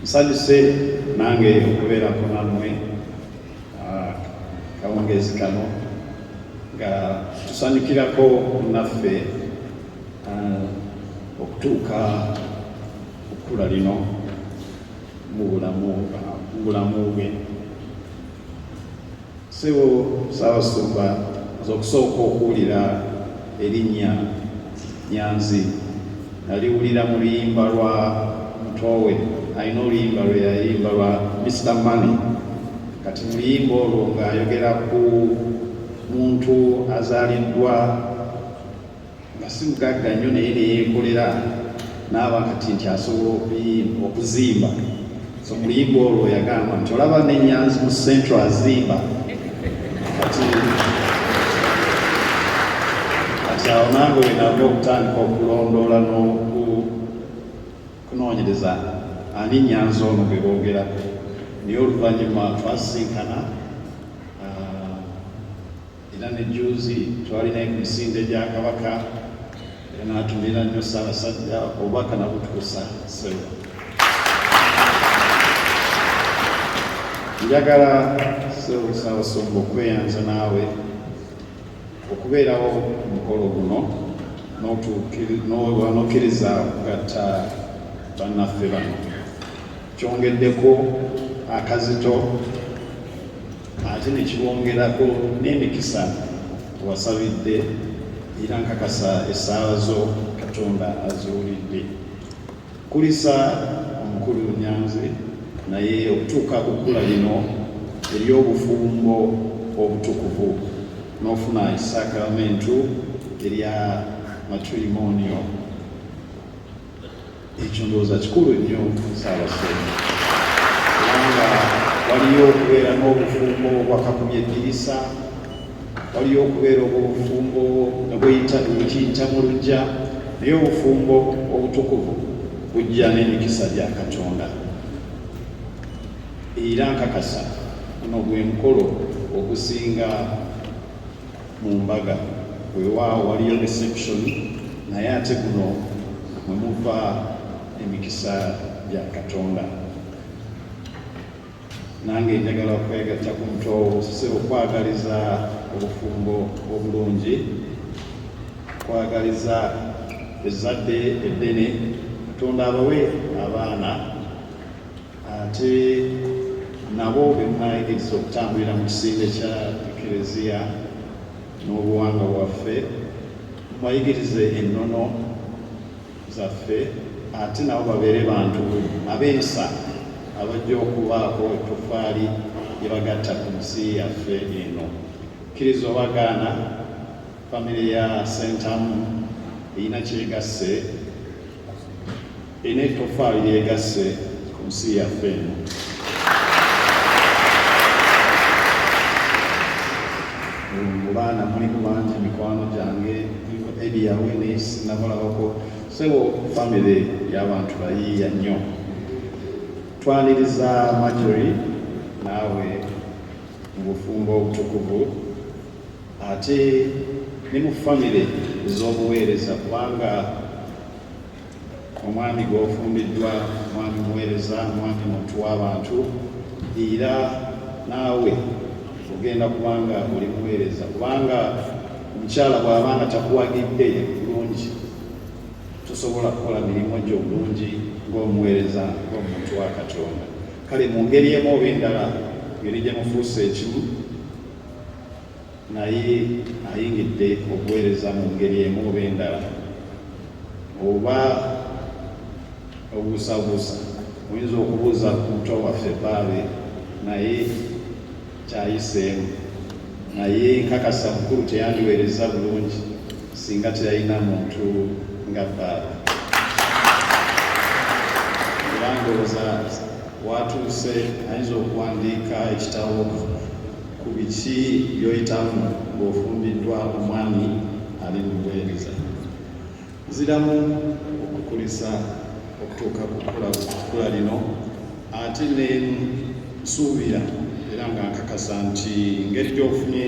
Nsanyuse nange okubeerako nammwe akawungeezi kano nga tusanyukirako munnaffe okutuuka ku kkula lino mu bulamu bwe. Ssebo Ssaabasumba, nze okusooka okuwulira erinnya Nyanzi naliwulira mu luyimba lwa muto we, alina oluyimba lwe yayimba lwa Mister Money. Kati mu luyimba olwo ng'ayogera ku muntu azaaliddwa nga si mugagga nnyo naye ne yeekolera n'aba kati nti asobola okuzimba. So mu luyimba olwo yagamba nti olaba ne Nyanzi mu Central azimba. Kati awo nange we nava okutandika okulondoola n'okunoonyereza ani Nyanzi ono gwe boogerako. Naye oluvannyuma twasisinkana, era ne jjuuzi twali naye ku misinde gya Kabaka era n'atumira nnyo Ssaabasajja obubaka nabutuusa ssebo. Njagala ssebo Ssaabasumba okweyanza naawe okubeerawo ku mukolo guno n'okkiriza okugatta bannaffe bano. Kyongeddeko akazito ate ne kibongerako n'emikisa wasabidde era nkakasa essaala zo Katonda aziwulidde. Kulisa omukulu Nyanzi naye okutuuka ku kkula lino ery'obufumbo obutukuvu n'ofuna essaakalamentu erya matirimonio. Ekyo ndowooza kikulu nnyo Ssaabasumba, kubanga waliyo okubeera n'obufumbo obwakakubye eddirisa, waliyo okubeera obufumbo nga bukiyita mu luggya, naye obufumbo obutukuvu bujja n'emikisa gya Katonda. Era nkakasa guno gwe mukolo ogusinga mu mbaga. Weewaawo waliyo reception, naye ate guno mwe muva emikisa gya Katonda. Nange njagala okwegatta ku muto ssebo okwagaliza obufumbo obulungi, okwagaliza ezzadde eddene, Katonda abawe abaana ate nabo be munaayigiriza okutambulira mu kisinde kya Eklezia n'obuwangwa bwaffe, mubayigirize ennono zaffe ate nabo babeere bantu ab'ensa abajja okubaako ettoffaali lye bagatta ku nsi yaffe eno. Kkiriza oba gaana, famire ya Ssentamu erina ky'egasse. Erina ettoffaali lyegasse ku nsi yaffe eno. Mu baana mulimu bangi mikwano gyange, kuliko Eddie Yawe naye sinnabalabako. Ssebo famire y'abantu bayiiya nnyo. Twaniriza Marjorie naawe mu bufumbo obutukuvu ate ne mu famire ez'obuweereza kubanga Omwami gw'ofumbiddwa mwami muweereza, mwami muntu w'abantu, era naawe ogenda kubanga oli muweereza, kubanga omukyala bw'aba nga takuwagidde bulungi tosobola kukola mirimu gyo bulungi ng'omuweereza, ng'omuntu wa Katonda. Kale mu ngeri emu oba endala, ngeri gye mufuuse ekimu, naye ayingidde obuweereza mu ngeri emu oba endala, oba obuusabuusa oyinza okubuuza ku muto waffe Baabe naye kyayiseemu, naye nkakasa mukulu teyandiweerezza bulungi singa teyalina muntu nga Baabe. Era ndowooza waatuuse ayinza okuwandiika ekitabo Ku biki by'oyitamu ng'ofumbiddwa omwami ali mu buweereza? Nziramu okukulisa okutuuka ku kkula lino ate ne nsuubira era nga nkakasa nti engeri gy'ofunye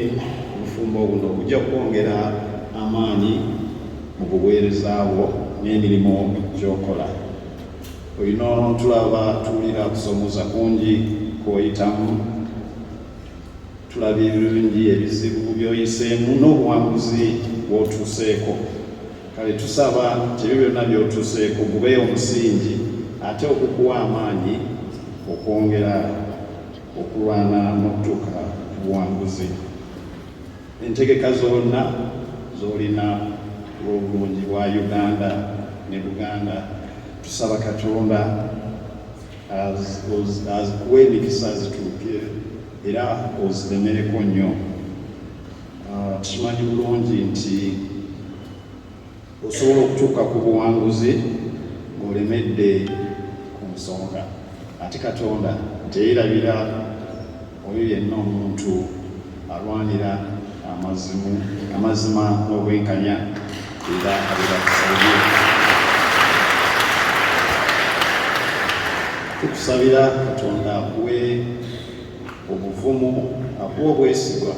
obufumbo buno bujja kwongera amaanyi mu buweereza bwo n'emirimu gy'okola. Olina tulaba tuwulira kusoomoza kungi kw'oyitamu, tulabye ebirungi, ebizibu by'oyiseemu n'obuwanguzi bw'otuuseeko. Kale tusaba nti ebyo byonna by'otuuseeko gube omusingi ate okukuwa amaanyi okwongera okulwana n'okutuuka ku buwanguzi. Entegeka zonna z'olina ku lw'obulungi bwa Uganda ne Buganda, tusaba Katonda azikuwe emikisa zituuke era oziremereko nnyo. Tukimanyi bulungi nti osobola okutuuka ku buwanguzi ng'olemedde ku nsonga, ate Katonda teyerabira oyo yenna omuntu alwanira amazima n'obwenkanya era abeera kusabye. Tukusabira Katonda akuwe obuvumu, akuwe obwesigwa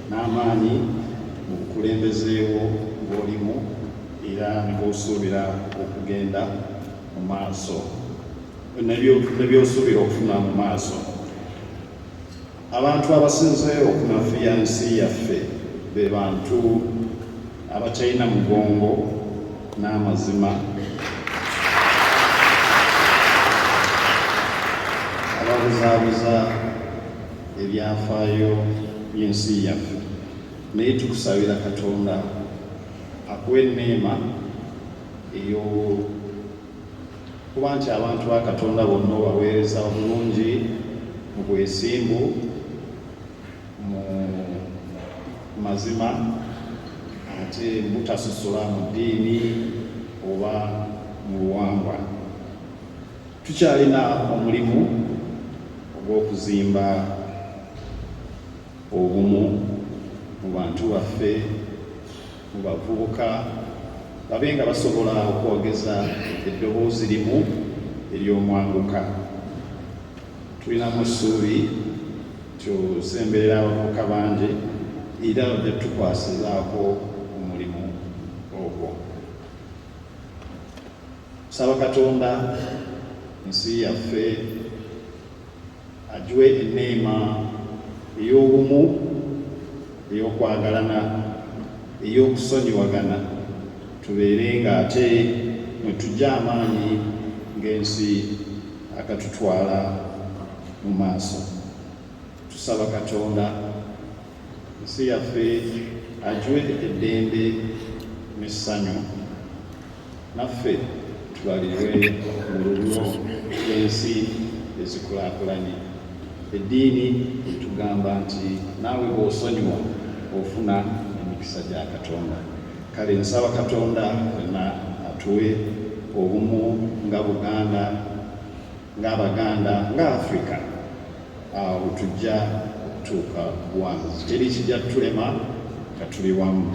n'amaanyi mu bukulembeze bwo bw'olimu era ne bw'osuubira okugenda mu maaso ne by'osuubira okufuna mu maaso. Abantu abasinze okunafuya ensi yaffe be bantu abatalina mugongo n'amazima, ababuzaabuza ebyafaayo by'ensi yaffe. Naye tukusabira Katonda akuwe enneema ey'okuba nti abantu ba Katonda bonna obaweereza obulungi mu bwesimbu, mu mazima, ate butasosola mu ddiini oba mu buwangwa. Tukyalina omulimu ogw'okuzimba obumu mu bantu baffe, mu bavubuka, babe nga basobola okwogeza eddoboozi limu ery'omwanguka. Tulinamu essuubi nti osemberera abavubuka bangi era bajja tukwasizaako omulimu ogwo. Nsaba Katonda ensi yaffe agiwe enneema ey'obumu, ey'okwagalana, ey'okusonyiwagana, tubeere ng'ate mwe tuggya amaanyi ng'ensi agatutwala mu maaso. Tusaba Katonda ensi yaffe agiwe eddembe n'essanyu, naffe tubalirwe mu lulyo lw'ensi ezikulaakulanye. Eddiini etugamba nti naawe bw'osonyiwa ofuna emikisa gya Katonda. Kale nsaba Katonda ffenna atuwe obumu nga Buganda, ng'Abaganda, nga Africa, awo tujja okutuuka ku buwanguzi. Teri kijja kutulema nga tuli wamu.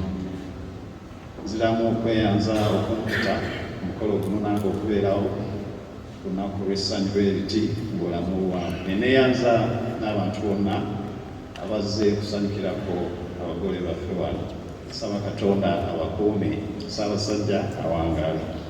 Nziramu okweyanza okumpita ku mukolo guno nange okubeerawo ku lunaku lw'essanyu bwe luti mu bulamu bwange. Ne neeyanza n'abantu bonna abazze okusanyukirako abagole baffe wano. Nsaba Katonda abakuume. Ssaabasajja awangaale.